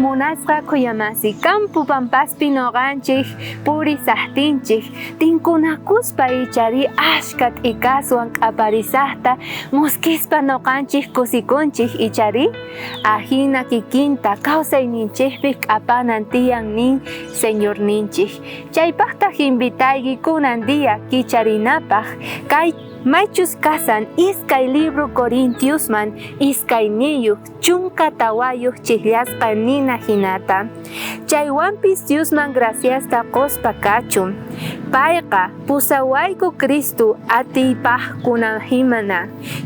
Munasqa khuyamasi campo pampaspi noqanchej purisajtinchej tinkunakuspa ichari ashka t'ikaswan q'aparisajta muskispa noqanchej kusikunchej ichari ajina kikinta kawsayninchejpi q'apanan tiyan nin Señorninchej. Chaypajtaj invitayki kunan día kicharinapaj kay maychus kasan iskay libro Corintiosman iskayniyoj 14 chijllasqa nina jinata. Chaywanpis Diosman graciasta qospa kachun. Payqa pusawayku Cristo atiypajkunajimana.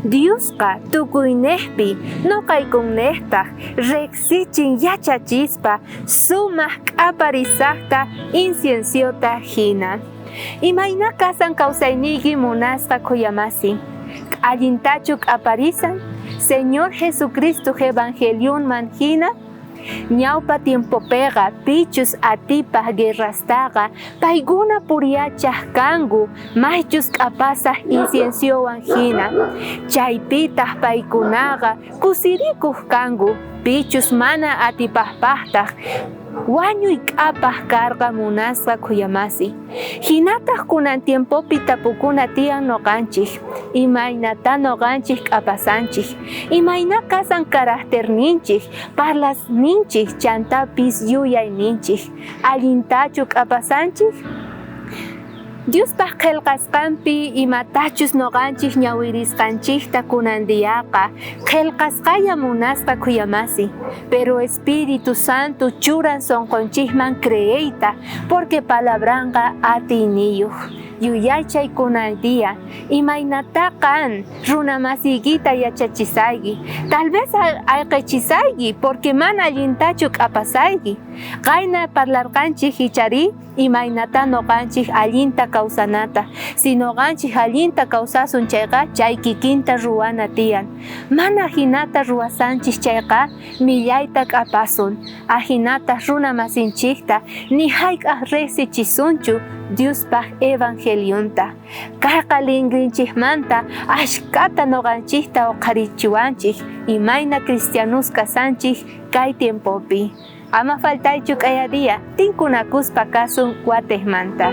Diosqa tukuynejpi noqaykunnejtaj rejsichin yachachispa sumaj q'aparisajta incienciota jina. Imayna kasan kawsayniyki munasqa khuyamasi? Allintachu q'aparisan? Señor Jesucristo evangelionman jina? Ñawpa tiempopeqa pichus atipaj guerrastaqa paykuna puriyachaj kanku maychus q'apasaj incienciowan jina. Chaypitaj paykunaqa kusirikuj kanku pichus mana atipajpajtaj wañuy q'apaj karqa munasqa khuyamasi. Jinataj kunan tiempopi tapukuna tiyan noqanchej, imaynata noqanchej q'apasanchej, imayna kasan caracterninchej, parlasninchej chantapis yuyayninchej, allintachu q'apasanchej? Diospaj qhelqasqanpi imatachus noqanchej ñawirisqanchejta kunan diaqa qhelqasqalla munasqa khuyamasi, pero Espíritu Santo churan sonqonchejman creeyta porque palabranqa atiyniyoj. Yuyaychay kunan día imaynata qan runamasiykita yachachisayki, tal vez ayqechisayki porque mana allintachu q'apasayki. Qayna parlarqanchej icharí imaynata noqanchej allinta kawsanata. Si noqanchej allinta kawsasun chayqa chay kikinta ruwana tiyan. Mana jinata ruwasanchej chayqa millayta q'apasun. Ajinata runa masinchejta ni jayk'aj rejsichisunchu Diospaj evangelionta. Kayqa lingrinchejmanta ashkata noqanchejta uqharichiwanchej imayna cristianos kasanchej kay tiempopi. Ama faltaychu k'aya día tinkunakuspa kasun watejmanta.